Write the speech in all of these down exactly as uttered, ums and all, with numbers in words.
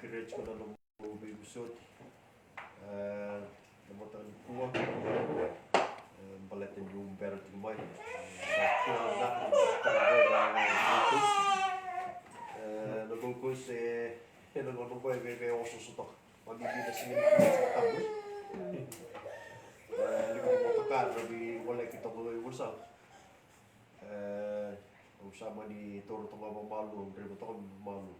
Reci ko na nomu veivosoti. E, na mataka nikua. E, baleta niu bera tiko mai. E, na kila na mataka nikua, e, na glucose, e, na gauna qo e vei, vei osooso toka. Mami ni na siga nikua sa tabu. E, liga ni motoka, na veiwaleki toka i Vunisala. E, au sa mani taura toka vakamalua, au draiva toka vakamalua.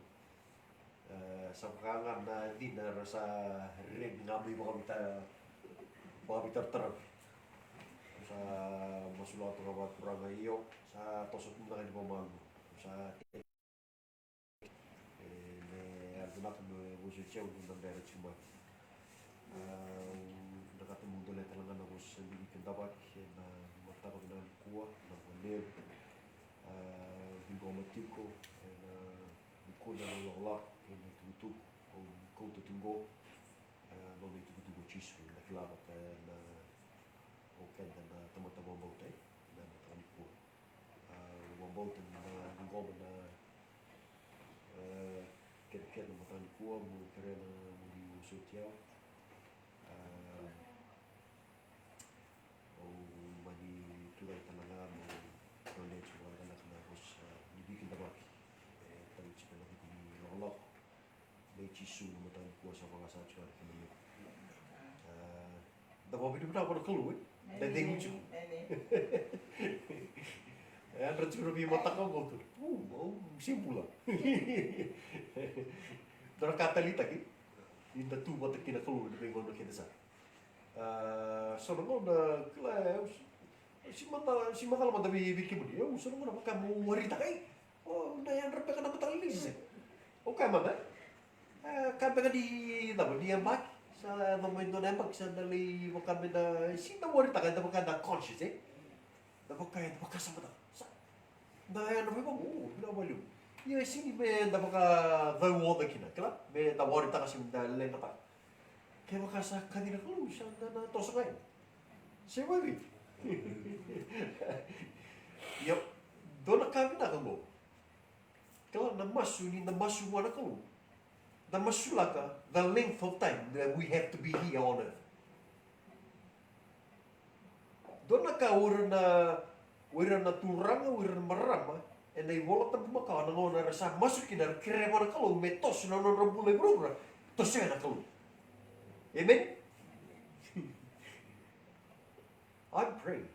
E, sa vaka ga na cina era sa redi ga mai vakavita, vakavitarataravi. Sa masulaka toka vakaturaga, io, sa toso tu ga ni vakamalua. Sa e, me yalo vinaka me vosoti au na bera tiko mai. E, au vinakata meu dolea tale ga na vosa ni veikidavaki ena mataka vinaka nikua, na vanua. E, ciqoma tiko ena Nikua na ilakolako kei na itukutuku au kauta tiko qo, e, nona itukutuku o Jisu, na kila vata na, o keda na tamata vakabauta, e, na mataka nikua. E, au vakabauta ni na ciqoma na, e, kerekere na mataka nikua, meu kerea na nomuni vosoti au. E, Au mani tucake tale ga meu dolea tiko vakalekaleka na vosa ni veikidavaki. E tavi tiko ena vuku ni ilakolako nei Jisu na mataka nikua, sa vaka sa tiko na kena levu. A, da vakavinavinaka vua na Kalou, e? Da cegu tiko. E yadra tiko na veimataka oqo tu. Au se bula. Dua na ka taleitaki ni da tu vata kei na Kalou ena veigauna kece sara. A, so na gauna, kila, au si, si macala, si macala mada vei, vei kemuni. Au so na gauna vaka meu waritaka, e, o, na yadra beka na mataka ni lisi. Au kaya mada, e, ka beka ni cava, ni yabaki. Sa yaco mai dua na yabaki, sa da lai vaka me da, si da waritaka, da vaka da conscious, e? Da vaka, da vaka sa mada. Sa da yadra mai vaqo, o, vinaka vakalevu. Ia e sega ni me da vakacauoca kina, kila, me da waritaka se me da leqataka. Kevaka sa kaci na Kalou, sa da na toso ga yani. Se vakaevei? Io, dua na ka vinaka qo. Kila, na masu, ni da masu vua na Kalou, da masulaka the length of time that we have to be here on earth. Dua na ka o ira na, o ira na turaga, o ira na marama ena iVola Tabu makawa, na gauna era sa masu kina, era kerea vua na Kalou me toso na nodra bula e vuravura, tosoya na Kalou. Amen? I'm praying.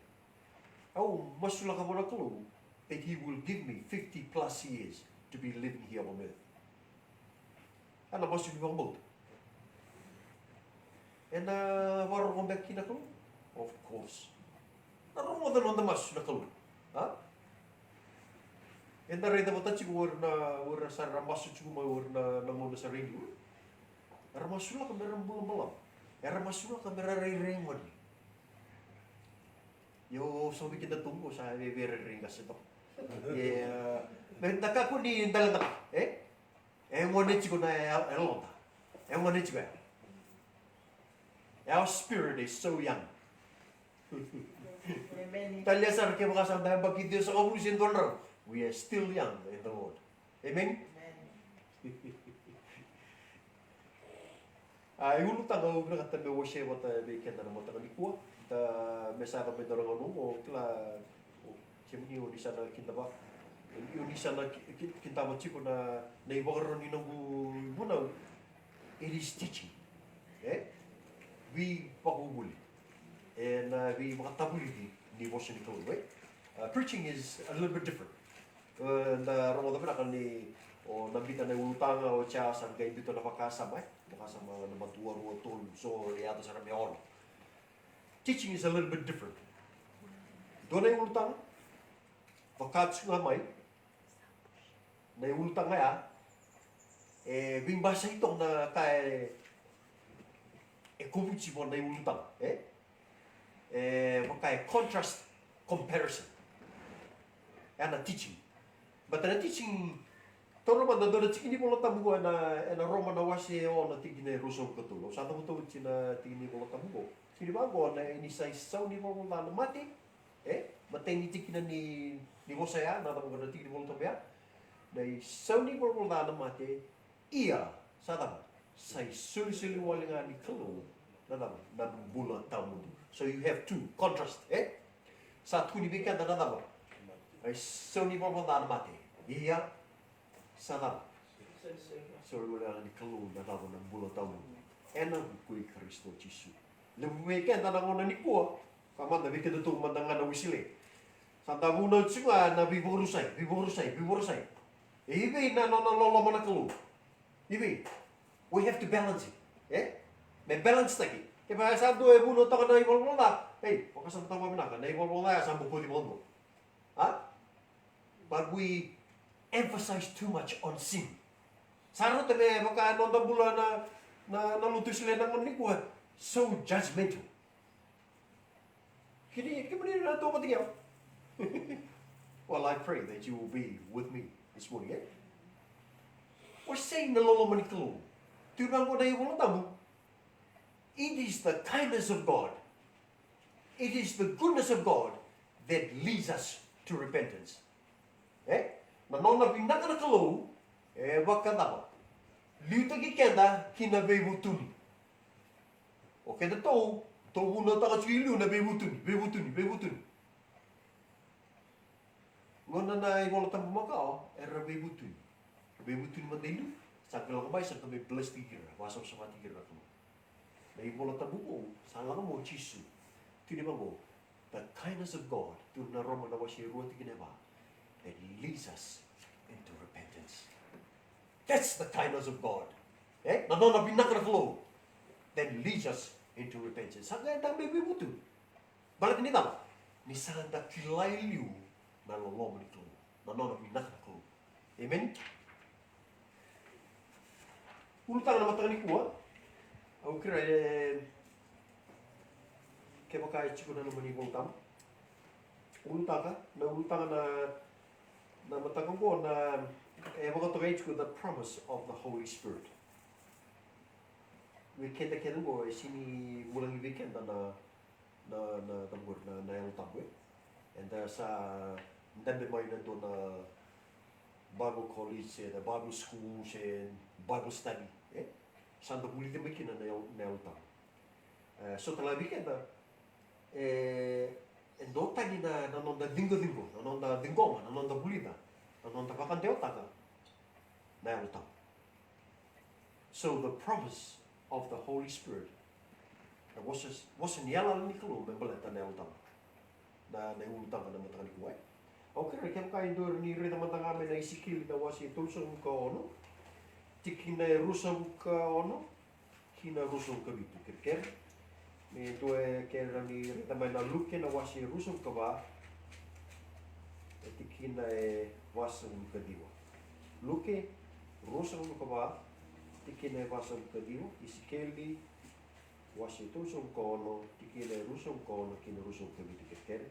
Au masulaka vua na Kalou that he will give me fifty plus years to be living here on earth. A, na masu ni vakabauta. Ena vakarorogo beka kina na Kalou? Of course. Na rogoca na noda masu na Kalou. A? Eda raica vata tiko o ira na, o ira sa ra masu tiko mai o ira na, na gauna sa ra i liu. Era masulaka me ra bula balavu. Era masulaka me ra rairai gone. Io, so vei kedatou qo sa veiveirairai qase toka. Ia, me da kakua ni dale daka, e? E gone tiko na, e, e loda. E gone tiko ya. Our spirit is so young. Amen. Talia sara kevaka sa da yabaki ciwasagavulu se dua na drau. We are still young in the Lord. Amen? Amen. A, iulutaga au vinakata meu wasea vata vei keda na mataka nikua. Da, me sa yaco mai dua na gauna qo, kila, o, kemuni o ni sa na kidava, o ni sa na ki, ki, kidava tiko na, na ivakarau ni noqu vunau. It is teaching. E? Veivakavuvuli. Ena veivakatavulici ni vosa ni Kalou, e? A, preaching is a little bit different. E, da rogoca vinaka ni o na biuta na iulutaga, o Charles sa qai biuta na vakasama, e? Vakasama na matua rua, tolu, so e yaco sara me ono. Teaching is a little bit different. Dua na iulutaga, vaka tu ga mai na iulutaga ya, e veibasai toka na ka e, e kovuti vua na iulutaga, e? E vaka e contrast, comparison. Ya na teaching. But na teaching, taura mada dua na tiki ni Vola Tabu qo ena, ena Roma na wase e ono, tikina e ruasagavulu ka tolu. Au sa cavuta oti na tiki ni Vola Tabu qo. Tiki ni vaqo, na, ni sa isau ni valavala ca na mate. E, matai ni tikina ni, ni vosa ya, na cava na tiki ni Vola Tabu ya. Na isau ni valavala ca na mate, ia Sa cava? Sa isolisoli wale ga ni Kalou na cava? Na bula tawamudu. So you have two contrast, e? Sa tukuni vei keda na cava? A isau ni valavala ca na mate. Ia, sa cava? Sa isolisoli wale ga ni Kalou na cava? Na bula tawamudu ena vuku i Karisito Jisu. Levu vei keda na gauna nikua, ka mada vei kedatou mada ga na Wesele, sa da vunau tiko ga na veivakarusai, veivakarusai, veivakarusai. E i vei na nona loloma na Kalou? I vei? We have to balance it, e? Me balance taki. Kevaka sa dua e vunautaka na ivalavala ca, ei, vakasamataka vakavinaka, na ivalavala ca ya sa bokoci vakadua. A? But we emphasize too much on sin. Sa rauta me vaka noda bula na, na, na lotu Wesele na gauna nikua, so judgmental. Kini, kemuni na tu vata kei au. Well, I pray that you will be with me this morning, e? Wasei na loloma ni Kalou. Tukuna qo na iVola Tabu. It is the kindness of God. It is the goodness of God that leads us to repentance. E? Na nona vinaka na Kalou e vakacava? Liutaki keda ki na veivutuni. O kedatou, tou vunautaka tiko i liu na veivutuni, veivutuni, veivutuni. Gauna na iVola Tabu makawa era veivutuni. Veivutuni mada i liu, sa qai lako mai, sa qai mai bless-taki ira, vakasavasavataki ira na Kalou. Na iVola Tabu vou sa lako mai o Jisu. Tukuni vaqo, the kindness of God, tukuna na Roma na wase e rua tikina e va, that leads us into repentance. That's the kindness of God. E? Na nona vinaka na Kalou that leads us into repentance. Sa qai da mai veivutuni. Baleta ni cava? Ni sa da kila i liu na loloma ni Kalou, na nona vinaka na Kalou. Amen. Ulutaga na mataka nikua. Au kila, e, kevaka e tiko na nomuni iVola Tabu. Ulutaga, na ulutaga na, na mataka qo na, e vakatokai tiko the promise of the Holy Spirit. Vei keda kece qo e sini vulagi vei keda na, na, na, na, na, na Yalo Tabu, e. Eda sa dabe mai na dua na Bible college, se na Bible school, se Bible study, e. Sa da vulica mai kina na Yalo, na Yalo Tabu. E, so tale vei keda, e, e dua tani na, na noda ciqociqo, na noda ciqoma, na noda vulica, na noda vakadewataka na Yalo Tabu. So the promise of the Holy Spirit. Na vosa, vosa ni yalayala ni Kalou me baleta na Yalo Tabu. Na, na iulutaga na mataka nikua, e. Au kerea kevaka e dua ni raica mada ga mai na Isikeli na wase e tolusagavulu ka ono, tikina e ruasagavulu ka ono ki na ruasagavulu ka vitu, kerekere. Me dua e kerea ni raica mai na Luke na wase e ruasagavulu ka va, e tikina e vasagavulu ka ciwa. Luke ruasagavulu ka va, tikina e vasagavulu ka ciwa. Isikeli wase e tolusagavulu ka ono, tikina e ruasagavulu ka ono ki na ruasagavulu ka vitu, kerekere.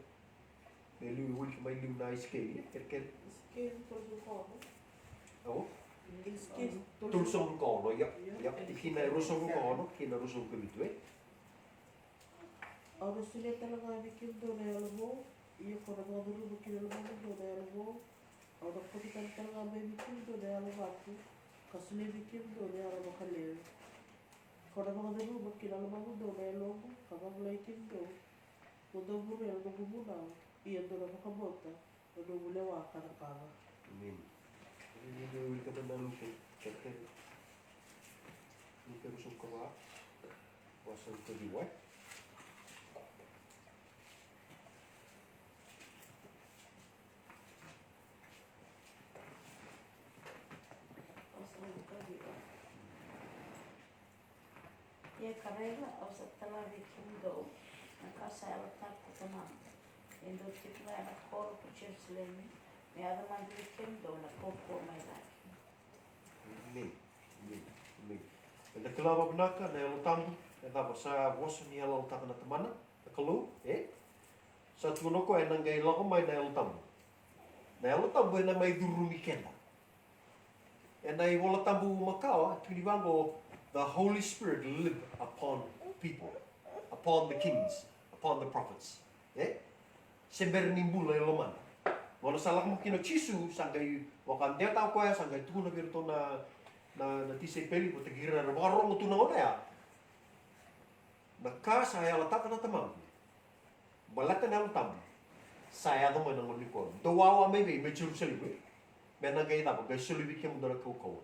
Me liu, wiliki mai liu na Isikeli, e, kerekere. Isikeli tolusagavulu ka ono. Au? Isikeli tolusagavulu ka ono, ia, ia. Tikina e ruasagavulu ka ono ki na ruasagavulu ka vitu, e. Au na solia tale ga vei kemudou na yalo vou, ia ko na vakacuruma ki na lomamudou na yalo vou. Au na kauta tale ga mai vei kemudou na yalo vatu, ka solia vei kemudou na yalo vakalewe. Ko na vakacuruma ki na lomamudou na yaloqu, ka vakavulai kemudou. Mo dou muria na noqu vunau, ia dou na vakabauta na noqu lewa ka cakava. Amen. Ni dou wilika mada na Luke, chapter, Luke ruasagavulu ka va, wase ruasagavulu ka ciwa. Ia ka raica, au sa tala vei kemudou na ka sa yalataka ko Tamaqu. E dau tiko ga ena koro ko Jerusalemi, me yaco mada vei kemudou na kaukauwa mai cake. Amen. Amen. Amen. Eda kila vakavinaka na Yalo Tabu, e cava sa vosa ni yalataka na Tamana, na Kalou, e? Sa tukuna o koya ena qai lako mai na Yalo Tabu. Na Yalo Tabu ena mai curumi keda. Ena iVola Tabu makawa, tukuni vaqo, the Holy Spirit live upon people, upon the kings, upon the prophets. E? Se bera ni bula e lomada. Gauna sa lako mai kina o Jisu, sa qai vakadewataka o koya, sa qai tukuna vei iratou na, na, na tisaipeli, vata kei ira era vakarorogo tu na gauna ya. Na ka sa yalataka na Tamaqu baleta na Yalo Tabu sa yaco mai na gauna nikua. Dou wawa mai vei, mai Jerusalemi, e? Me na qai cava? Qai soli vei kemudou na kaukauwa.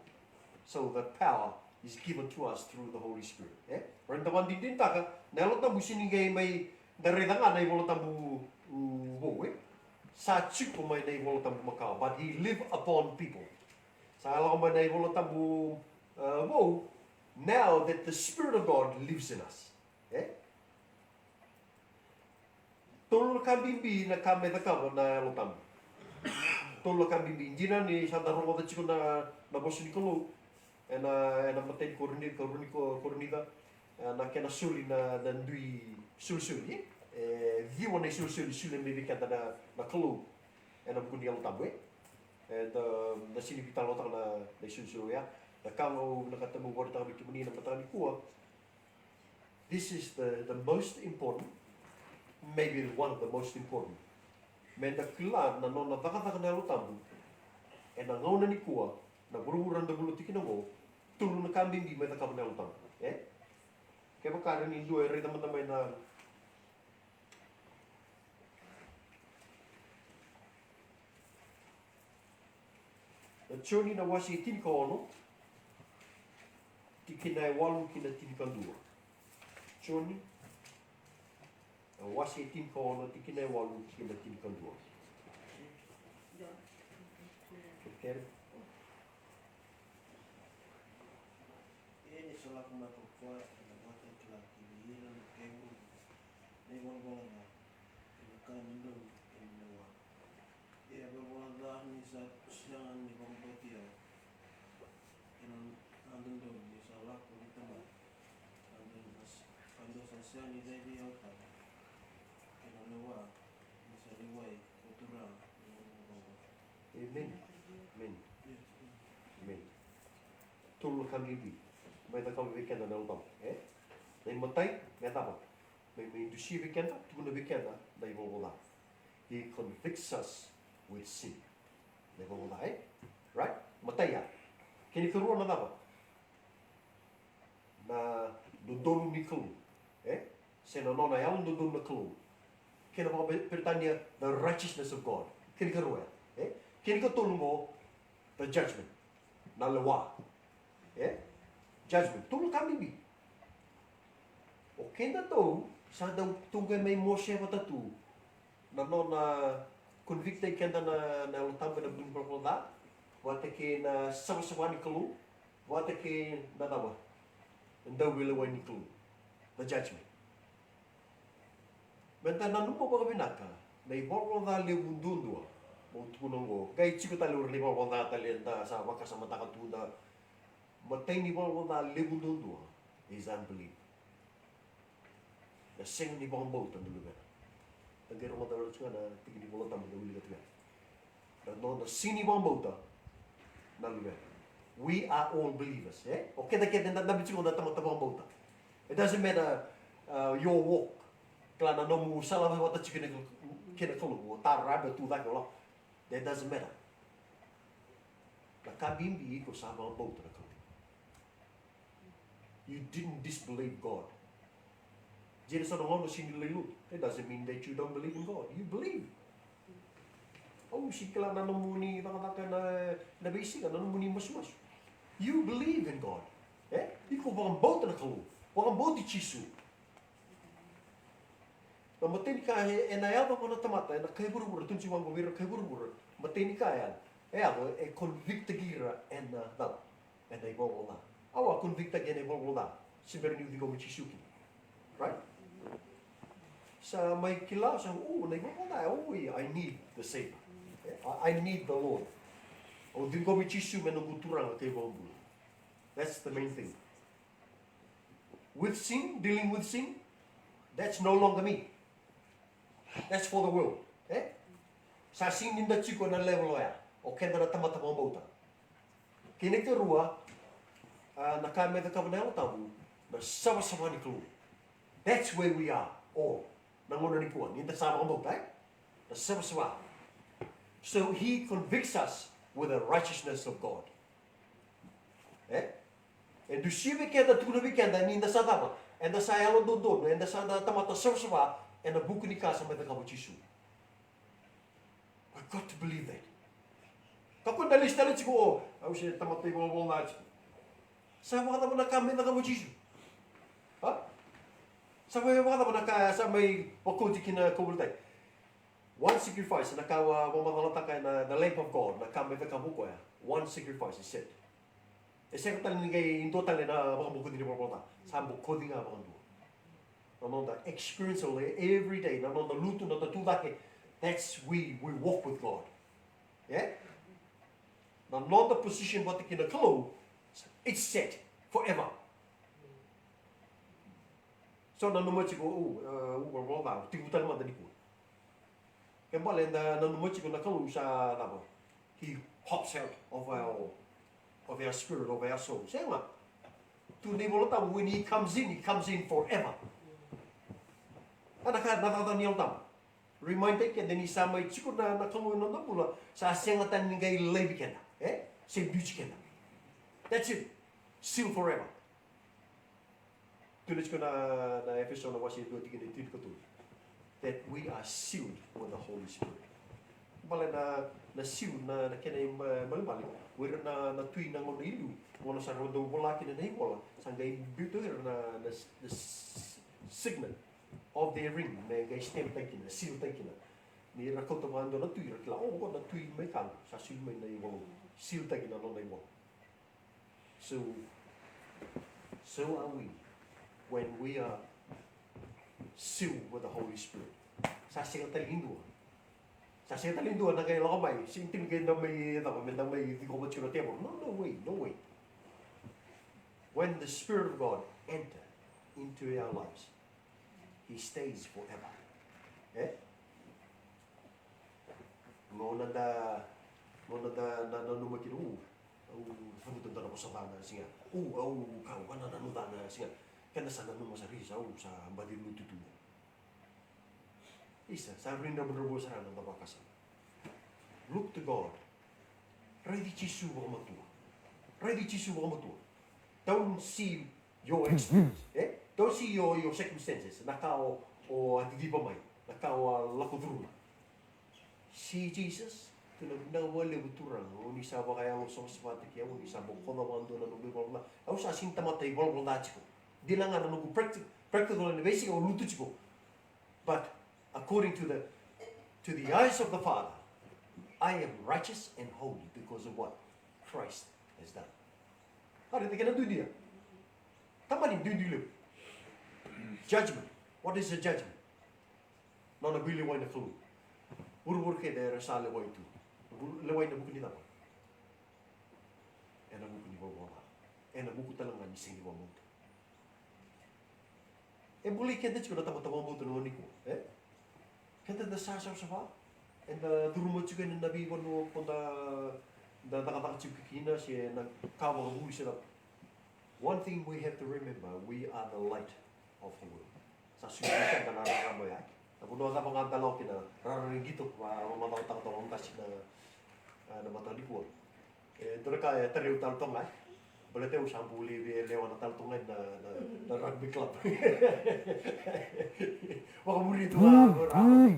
So the power is given to us through the Holy Spirit, e? Raica, da vakadinadinataka na Yalo Tabu, sega ni qai mai da raica ga na iVola Tabu, u, vou, e? Sa tiko mai na iVola Tabu makawa, but he live upon people. Sa lako mai na iVola Tabu, e, vou, now that the Spirit of God lives in us. E? Tolu na ka bibi na ka me cakava na Yalo Tabu. Tolu na ka bibi. Dina ni sa da rogoca tiko na, na vosa ni Kalou ena, ena imatai ni Korinica, Korinica, Korinica, e, na kena soli na, na dui isolisoli, e? E ciwa na isolisoli solia mai vei keda na, na Kalou ena vuku ni Yalo Tabu, e? E, da, da sega ni veitalanoataka na, na isolisoli oya. Na ka au vinakata meu vakaraitaka vei kemuni ena mataka nikua, this is the, the most important, maybe one of the most important. Me da kila na nona cakacaka na Yalo Tabu ena gauna nikua, na vuravura da bula tiko kina oqo. Tolu na ka bibi me cakava na Yalo Tabu, e? Kevaka e rawa ni dua e raica mada mai na Na Joni na wase e tinikaono, tikina e walu ki na tinikadua. Joni na wase e tinikaono, tikina e walu ki na tinikadua. Kere. Ia ni sa lako mai ko koya ena vakatakila ki vei ira na kai vuravura na ivalavala ca kei na ka e dodonu kei na lewa. Ia e valavala ca ni sa sega ni vakabauti au kei na ka dodonu ni sa lako vei Tamaqu, ka dou sa sega ni raici au tale, kei na lewa ni sa lewai ko Turaga na noqu ivalavala ca. Amen. Amen. Amen. Tolu na ka bibi mai cakava vei keda na Yalo Tabu, e? Na imatai, me cava? Me, me dusia vei keda, tukuna vei keda na ivalavala ca. He convicts us with sin. Na ivalavala ca, e? Right? Matai ya. Kena ikarua na cava? Na dodonu ni Kalou, e? Se na nona yalododonu na Kalou. Kena vakaperitania, the righteousness of God. Kena ikarua ya, e? Kena ikatolu qo, the judgment. Na lewa. E? Judgment. Tolu na ka bibi. O keda tou sa dau tu qai mai mose vata tu. Na nona convictaki keda na, na Yalo Tabu ena vuku ni valavala ca, vata kei na savasava ni Kalou, vata kei na cava? Na dauveilewai ni Kalou. The judgment. Meda nanuma vakavinaka na ivalavala ca levu duadua. Meu tukuna oqo, qai tiko tale o ira na ivalavala ca tale eda sa vakasamataka tu, da, matai ni valavala ca levu duadua is unbelief. Na sega ni vakabauta na luvena. Da qai rogoca tiko ga na tiki ni Vola Tabu da wilika tiko ga. Na noda sega ni vakabauta na luvena. We are all believers, e? O keda kece eda dabe tiko na tamata vakabauta. It doesn't matter, uh, your walk. Kila na nomu sala vata tiko kei na, kei na Kalou, o tara, o tucake, o lako. That doesn't matter. Na ka bibi iko sa vakabauta na Kalou. You didn't disbelieve God. Jeni sa na gauna sega ni lai lotu, it doesn't mean that you don't believe in God. You believe. Au sega ni kila na nomuni cakacaka na, na veisiga, na nomuni masumasu. You believe in God. E? Iko vakabauta na Kalou. Vakabauti Jisu. Na matai ni ka e, ena yaco vua na tamata ena kai vuravura, tukuni tiko vaqo vei ira na kai vuravura. Matai ni ka e yaco, e yaco, e convictaki ira ena cava? Ena ivalavala ca. Au a convictaki ena ivalavala ca se bera niu ciqomi Jisu kina. Right? Sa mai kila, sa, o, na ivalavala ca, o, I need the Savior. I, I need the Lord. Au ciqomi Jisu me noqu Turaga kei Vakabula. That's the main thing. With sin, dealing with sin, that's no longer me. That's for the world. E? Sa sega ni da tiko na level oya. O keda na tamata vakabauta. Kei na ikarua, a, na ka me cakava na Yalo Tabu, na savasava ni Kalou. That's where we are all. Na gauna nikua, ni da sa vakabauta, e? Na savasava. So he convicts us with the righteousness of God. E? E dusia vei keda, tukuna vei keda ni da sa cava? Eda sa yalododonu, eda sa na tamata savasava ena vuku ni ka sa mai cakava o Jisu. I got to believe that. Kakua ni da lesu tale tiko, o, au se tamata ivalavala ca tiko. Sa vakacava na ka mai cakava o Jisu? A? Sa vakacava na ka sa mai vakoti ki na kauveilatai? One sacrifice, na ka au vakamacalataka ena the Lamb of God, na ka mai cakava o koya. One sacrifice is set. E sega tale ni qai dua tale na vakabokoci ni valavala ca. Sa bokoci ga vakadua. Na noda experience of every day, na noda lutu, na noda tucake, that's we, we walk with God. E? Na noda position vata kei na Kalou, it's set forever. So nanuma tiko, o, e, au valavala ca, au tekivu tale mada nikua. Ke bale da nanuma tiko na Kalou sa cava? He hops out of our, of our spirit, of our soul. Sega. Tu na iVola Tabu, when he comes in, he comes in forever. A na ka na cakacaka ni Yalo Tabu. Remind taki keda ni sa mai tiko na, na Kalou ena noda bula, sa sega tale ni qai laivi keda. E? Se biuti keda. That's it. Seal forever. Tukuna tiko na, na Efeso na wase e dua tikina e tinikatolu. That we are sealed with the Holy Spirit. Bale na, na seal na, na kena imalimali. O ira na, na tui na gauna i liu. Gauna sa rau dau vola kina na ivola. Sa qai biuta o ira na, na, na s-, signet of their ring. Me qai stamp taki kina, seal taki kina. Ni ra kauta vakadua na tui, ra kila, o, qo na tui mai Kalu. Sa seal mai na ivola. Seal taki na nona ivola. So, so are we when we are sealed with the Holy Spirit. Sa sega tale ni dua. Sa sega tale ni dua na qai lako mai. Same thing qai da mai cava, me da mai cikova tiko na tevoro. No, no way, no way. When the Spirit of God enter into our lives, he stays forever. E? Gauna da, gauna da, da nanuma kina, u, au cavuta dua na vosa ca na siga. U, au kau, ka na nanuma ca na siga. Keda sa nanuma sara, isa, au sa baci lutu tu ga. Isa, sa rui dravudravua sara na noda vakasama. Look to God. Raici Jisu vakamatua. Raici Jisu vakamatua. Don't see your experience, e? Don't see your, your circumstances. Na ka o, o a ciciva mai. Na ka o a lako curuma. See Jesus. Tukuna vinaka vakalevu Turaga, o ni sa vakayalo savasavataki au, o ni sa bokoca vakadua na noqu ivalavala ca. Au sa sega ni tamata ivalavala ca tiko. Dina ga na noqu practi-, practical ena veisiga au lutu tiko. But according to the, to the eyes of the Father, I am righteous and holy because of what Christ has done. Raica kena duidui ya. Tamani duidui levu. Judgment. What is the judgment? Nona veilewai na Kalou. Vuravura kece era sa lewai tu. Lewai ena vuku ni cava? Ena vuku ni valavala ca. Ena vuku tale ga ni sega ni vakabauta. E bulai keda tiko na tamata vakabauta na gauna nikua, e? Keda da sa savasava, eda curuma tiko ena veivanua ko da, da cakacaka tiko kina, se na ka vakavuli se cava. One thing we have to remember, we are the light of the world. Sa sui keda na rarama ya. Na vanua cava ga da lako kina, rara ni qito, va, va, vakataka toka na qasi na, na mataka nikua. E dua na ka e tarai au tale toka ga. Baleta au sa buli vei lewa na tale toka ga na, na, na rugby club. Vakamuri tu ga.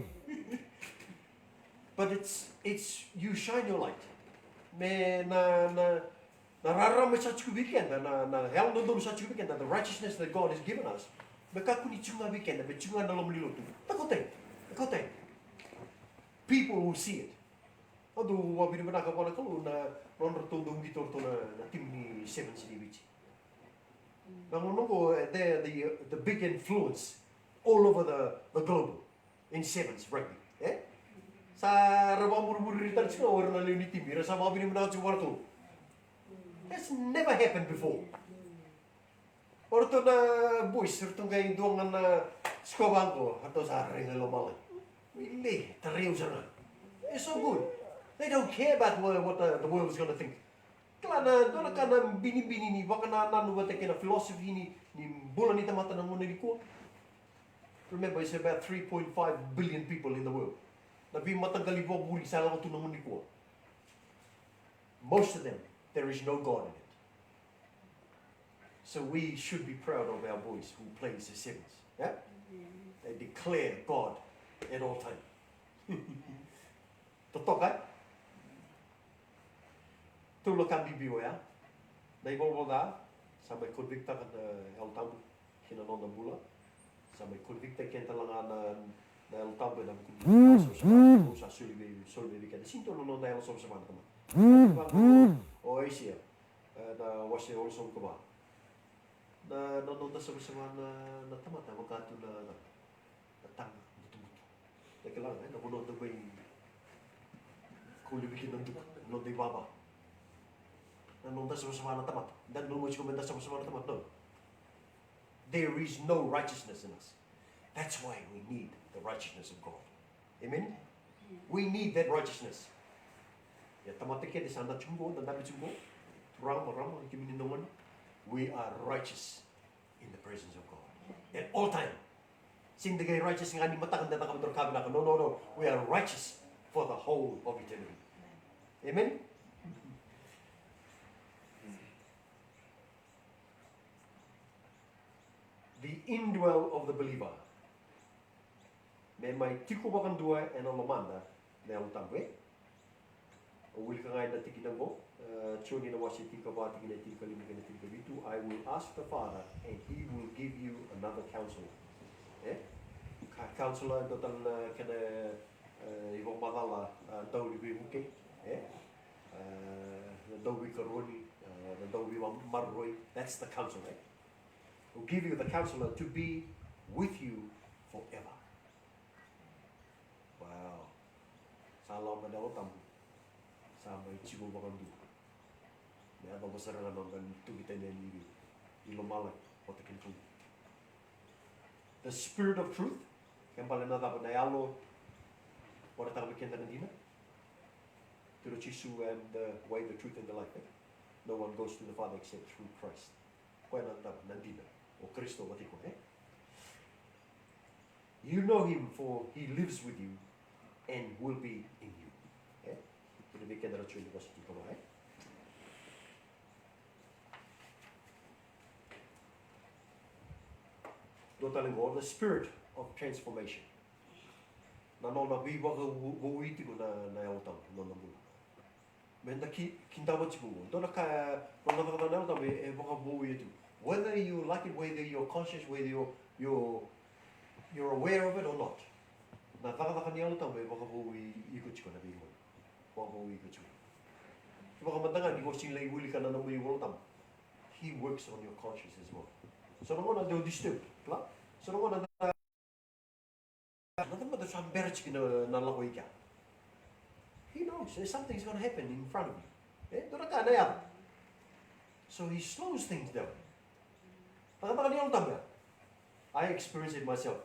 But it's, it's, you shine your light. Me na, na, na rarama sa tiko vei keda, na, na yalododonu sa tiko vei keda, the righteousness that God has given us. Me kakua ni tiko ga vei keda, me tiko ga na loma ni lotu. Takotai, takotai. People will see it. Au dau vakavinavinaka vua na Kalou na nodratou dau qito ratou na, na timi ni Sevens ni Viti. Na gauna oqo, e, the, the, the big influence all over the, the globe in sevens rugby, e? Sa ra vakamurimuri tale tiko o ira na lewe ni timi, ra sa vakavinavinaka tiko vua ratou. That's never happened before. O ratou na boys, ratou qai dua ga na score vaqo, ratou sa rai ga i lomalagi. Wili, tarai au sara ga. It's so good. They don't care about what, what the, the world is gonna think. Kila na, dua na ka na binibini ni vakanananu vata kei na philosophy ni, ni bula ni tamata na gauna nikua. Remember, it's about three point five billion people in the world. Na veimataqali vakavuli sa lako tu na gauna nikua. Most of them, there is no God in it. So we should be proud of our boys who plays the sevens. Yeah? They declare God at all time. Totoka, e? Tolu na ka bibi oya. Na ivolavola ca, sa mai convictaka na Yalo Tabu ki na noda bula. Sa mai convictaki keda tale ga na, na Yalo Tabu ena vuku ni yalo savasava. Sa soli vei, soli vei keda. Sega ni dua na noda yalo savasava na tamata. Vaqo o Aisea, e, na wase walusagavulu ka va. Na, na noda savasava na, na tamata, vaka tu na, na, na taga butubutu. Na kila ga, e, na vanua da mai kaulivi kina na duka, na noda ivava. Na noda savasava na tamata. Da nanuma tiko me da savasava na tamata, no. There is no righteousness in us. That's why we need the righteousness of God. Amen? We need that righteousness. Ia tamata kece sa da tiko qo, da dabe tiko qo. Turaga, marama, kemuni na gone. We are righteous in the presence of God. At all time. Sega ni qai righteous ga ni mataka da cakava dua na ka vinaka. No, no, no. We are righteous for the whole of eternity. Amen? The indwell of the believer. Me mai tiko vakadua ena lomada na Yalo Tabu, e? O wilika ga ena tikina qo, e, Joni na wase tinikava, tikina tinikalima kei na tinikavitu, "I will ask the Father, and he will give you another counselor." E? Ka counselor, dua tale na kena, e, ivakamacala, e, dau ni veivuke, e? E, na dau veikaroni, e, na dau veimaroroi. That's the counselor, e? Will give you the counselor to be with you forever. Wow. Sa lako mai na Yalo Tabu. Sa mai tiko vakadua. Me yacova sara ga na noda tukitani yani i lomalagi vata kei na Kalou. The Spirit of Truth. Ke bale na cava na yalo, o na taka vei keda na dina. Through Jisu, I am the way, the truth, and the life, e? No one goes to the Father except through Christ. Koya na cava, na dina. O Karisito vata kei koya, e? You know him, for he lives with you and will be in you. E? Kena vei keda na Joni wase tinikava, e? Dua tale qo, the spirit of transformation. Na nona veivakavoui tiko na, na Yalo Tabu, na nona bula. Me da ki, kidava tiko qo. Dua na ka, nona cakacaka na Yalo Tabu e, e vakavouya tiko. Whether you like it, whether you're conscious, whether you're, you're, you're aware of it or not. Na cakacaka ni Yalo Tabu e vakavoui iko tiko na veigauna. Vakavoui iko tiko. Vakamataga ni ko sega ni lai wilika na nomu iVola Tabu. He works on your conscience as well. So na gauna dau disturb, kila? So na gauna na tamata sa bera tiko na, na lako i kea. He knows there's something is gonna happen in front of you. E, dua na ka na yaco. So he slows things down. Cakacaka ni Yalo Tabu ya. I experience it myself.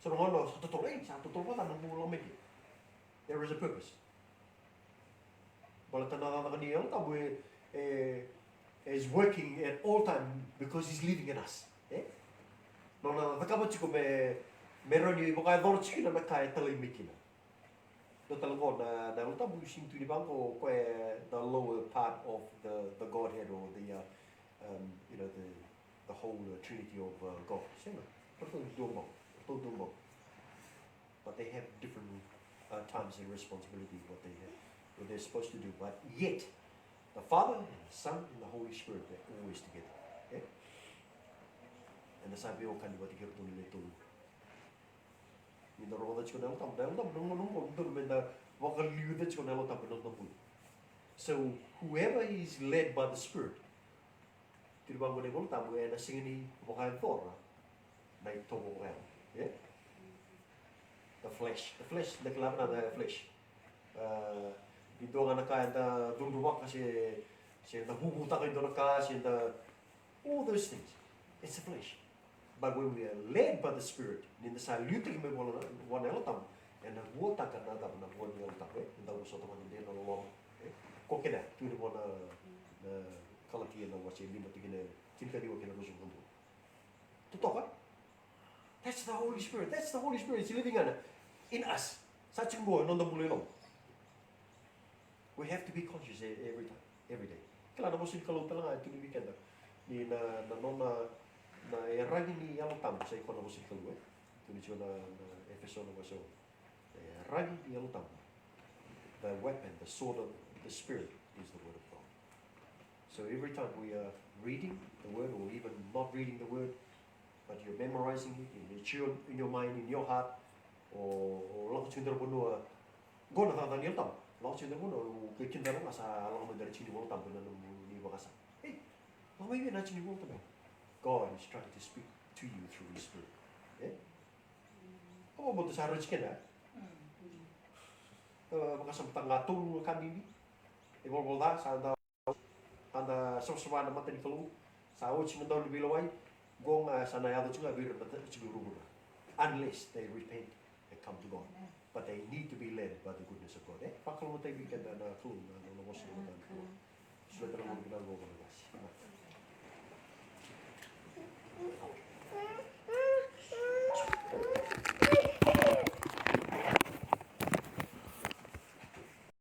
So na gauna sa totolo, e, sa totolo vata na bula mai kea. There is a purpose. Baleta na cakacaka ni Yalo Tabu e, e, is working at all time because he's living in us. E? Nona cakava tiko me, me rawa ni vakayacora tiko kina na ka e talai mai kina. Dua tale qo na, na Yalo Tabu, sega ni tu ni vaqo, o koya e the lower part of the, the Godhead or the, uh, um, you know, the, the whole, uh, Trinity of, uh, God. Sega. Ratou dua bau. Ratou dua bau. But they have different, uh, times and responsibility, what they have, what they're supposed to do. But yet, the Father and the Son and the Holy Spirit, they're always together. Okay? Eda sa veiwekani vata kei iratou na le tolu. Ni da rogoca tiko na Yalo Tabu, na Yalo Tabu, na gauna qo, dodonu me da vakaliuca tiko na Yalo Tabu ena noda bula. So, whoever is led by the Spirit, tu ni vaqo na iVola Tabu, ena sega ni vakayacora na itovo vakayalo. E? The flesh. The flesh, da kila vinaka na flesh. Ah, e dua ga na ka eda cudruvaka se, se da vuvutaka e dua na ka, se da, all those things. It's the flesh. But when we are led by the Spirit, ni da sa liutaki mai vua na, vua na Yalo Tabu, ena vuataka na cava, na vua ni Yalo Tabu, e? Eda vosota vata na loloma, e? Ko kece, tu ni vua na, na Kalatia na wase lima tikina tinikaciwa kei na ruasagavulu ka dua. Totoka? That's the Holy Spirit. That's the Holy Spirit is living in, in us. Sa tiko qo ena noda bula i loma. We have to be conscious e-, every time, every day. Kila na vosa ni Kalou tale ga e tukuni vei keda. Ni na, na nona, na yaragi ni Yalo Tabu, sa i koya na vosa ni Kalou, e? Tukuni tiko na, na Efeso na wase ono. E yaragi ni Yalo Tabu. The weapon, the sword of the Spirit is the word of God. So every time we are reading the word or even not reading the word, but you're memorizing it, and it's your, in your mind, in your heart, o, o lako tiko dua na vanua, qo na cakacaka ni Yalo Tabu. Lako tiko dua na vanua, o ke kida ga sa lako mai dua na tiki ni Vola Tabu ena nomuni vakasama. Ei, lako mai vei na tiki ni Vola Tabu. God is trying to speak to you through His Spirit. E? O, mo tu sa rauti keda. E, vakasamataka ga tolu na ka bibi. E volavola ca, sa da, sa da savasava na mata ni Kalou. Sa oti na dau ni veilewai. Qo ga sa na yaco tiko ga vei ira na tiko e vuravura. Unless they repent and come to God. But they need to be led by the goodness of God. E, vakalougatataki vei keda na Kalou na, na, na vosa.